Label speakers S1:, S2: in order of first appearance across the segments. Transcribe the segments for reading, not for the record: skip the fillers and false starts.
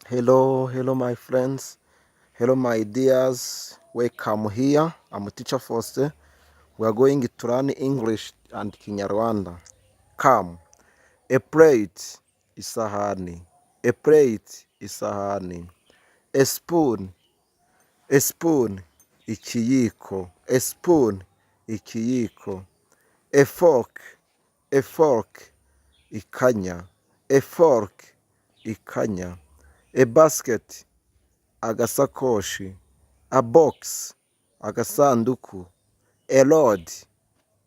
S1: Hello, hello my friends. Hello my dears. Welcome here. I'm Teacher Faustin. We are going to learn English and Kinyarwanda. Come. A plate, isahani. A plate, isahani. A spoon, a spoon, ikiyiko. A spoon, ikiyiko. A fork, a fork, ikanya. A fork, ikanya. A basket, agasakoshi. A box, agasanduku. A road,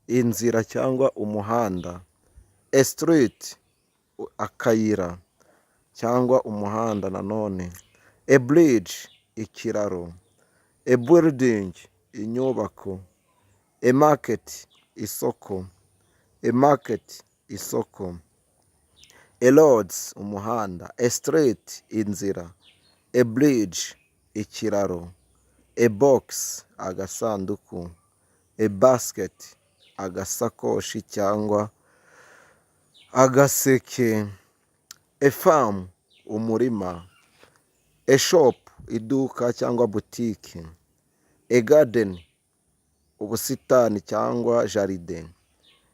S1: inzira cyangwa umuhanda. A street, akayira cyangwa umuhanda nanone. A bridge, ikiraro. A building, inyubako. A market, isoko. A market, isoko. A roads, umuhanda. A street, inzira. A bridge, ikiraro. A box, agasanduku. A basket, agasakoshi cyangwa agaseke. A farm, umurima. A shop, iduka cyangwa butike. A garden, ubusitani cyangwa jardin.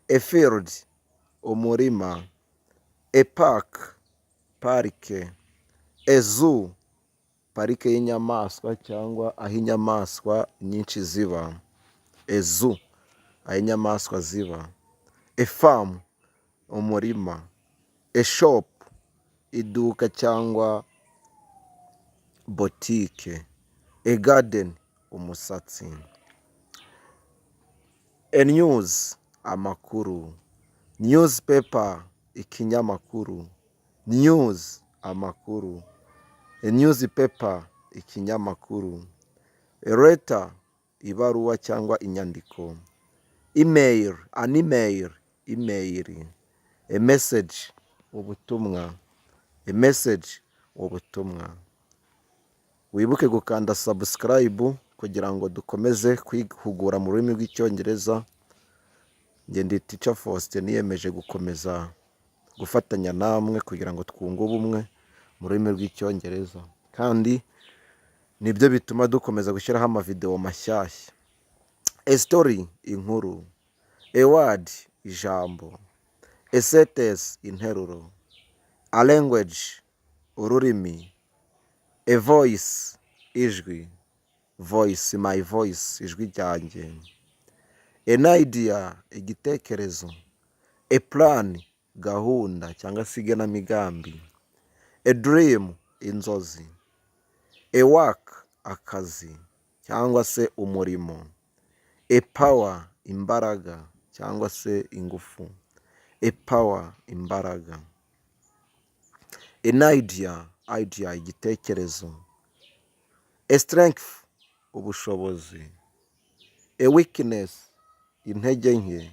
S1: A field, umurima. A park, parike. A zoo, parike y'inyamaswa cyangwa aho inyamaswa nyinshi ziba. A zoo, aho inyamaswa ziba. A farm, umurima. A shop, iduka cyangwa botike. A garden, umusatsi. A news, amakuru. Newspaper, ikinyamakuru. News, amakuru. A newspaper, ikinyamakuru. A letter, ibaruwa cyangwa inyandiko. Email, an email, email. A message, ubutumwa. A message, ubutumwa. Wibuke gukanda subscribe kugira ngo dukomeze kwihugura mu rurimi rw'Icyongereza. Njye ndi Teacher Faustin, niyemeje gukomeza gufatanya namwe kugira ngo twunge ubumwe mu rurimi rw'Icyongereza, kandi nibyo bituma dukomeza gushyiraho amavidewo mashyashya. A story, inkuru. A word, ijambo. A sentence, interuro. A language, ururimi. A voice, ijwi. Voice, my voice, ijwi ryanjye. An idea, igitekerezo. A plan, gahunda cyangwa se igenamigambi. A dream, inzozi. A work, akazi cyangwa se umurimo. A power, imbaraga cyangwa se ingufu. A power, imbaraga. An idea, idea, igitekerezo. A strength, ubushobozi. A weakness, intege nke.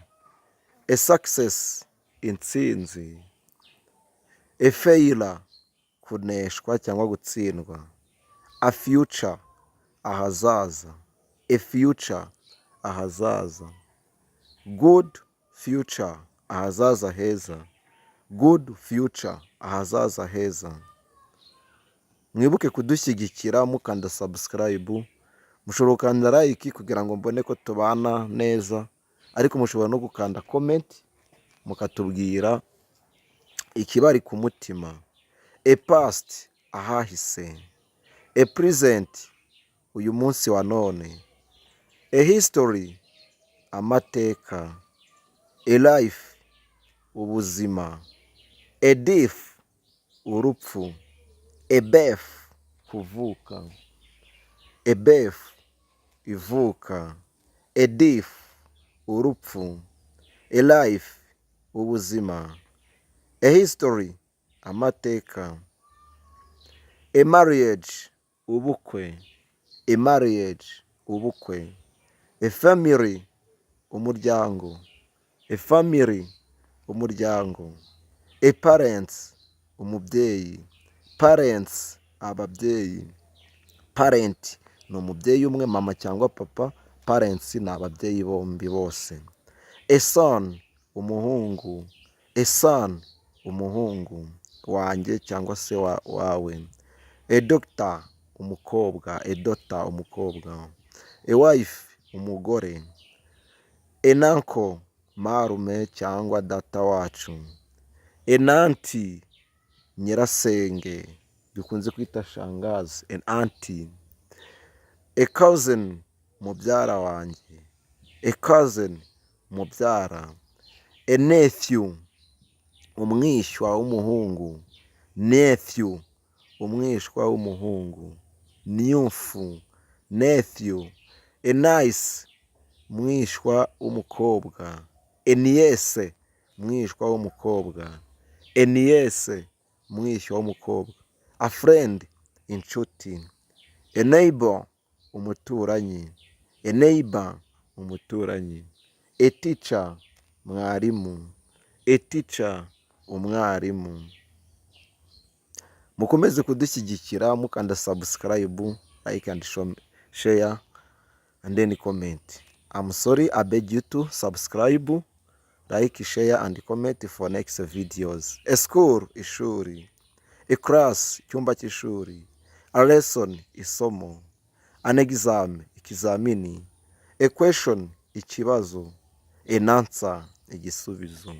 S1: A success, intsinzi. A failure, kuneshwa cyangwa gutsindwa. A future, ahazaza. A future, ahazaza. Good future, ahazaza heza. Good future, ahazaza heza. Mwibuke kudushyigikira mukanda subscribe. Mushobora gukanda like kugira ngo mbone ko tubana neza, ariko mushobora no gukanda comment mukatubwira ikibari ku mutima. A past, ahahise. A present, uyu munsi wa none. A history, amateka. A life, ubuzima. A death, urupfu. A birth, kuvuka. A birth, ivuka. A death, urupfu. A life, ubuzima. A history, amateka. A marriage, ubukwe. A marriage, ubukwe. A family, umuryango. A family, umuryango. A parents, umubyeyi. Parents, ababyeyi. Parent ni umubyeyi umwe, mama cyangwa papa. Parents ni ababyeyi bombi bose. A son, umuhungu. A son, umuhungu wanjye cyangwa se wawe. A doctor, umukobwa. A daughter, umukobwa. A wife, umugore. An uncle, marume cyangwa data wacu. An auntie, nyirasenge, dukunze kwita shangazi. An auntie. A cousin, mubyara wanjye. A cousin, mubyara. A nephew, umwishywa w'umuhungu. Nephew, umwishywa w'umuhungu. Nephew, nephew. A niece, mwishywa w'umukobwa. A niece, mwishywa w'umukobwa. A niece, mwishywa w'umukobwa. A friend, inshuti. A neighbor, umuturanyi. A neighbor, umuturanyi. A teacher, mwarimu. A teacher, umwarimu. Mukomeze kudushyigikira mukanda subscribe, like and share and then comment. I'm sorry, I beg you to subscribe, like, share and comment for next videos. A school, ishuri. A class, icyumba cy'ishuri. A lesson, isomo. An exam, ikizamini. A question, ikibazo. An answer, igisubizo.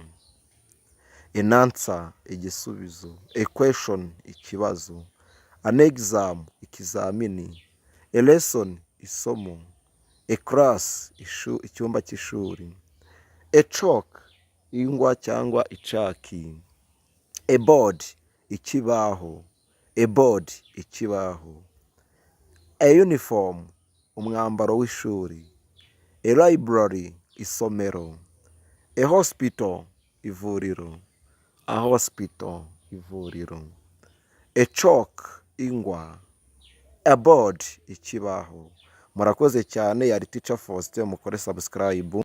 S1: An answer, igisubizo. A question, ikibazo. An exam, ikizamini. A lesson, isomo. A class, icyumba cy'ishuri. A chalk, ingwa cyangwa icaki. A board, ikibaho. A board, ikibaho. A uniform, umwambaro w'ishuri. A library, isomero. A hospital, ivuriro. A hospital, ivuriro. A chalk, ingwa. A board, ikibaho. Murakoze cyane, yari Teacher Faustin, mukore subscribe.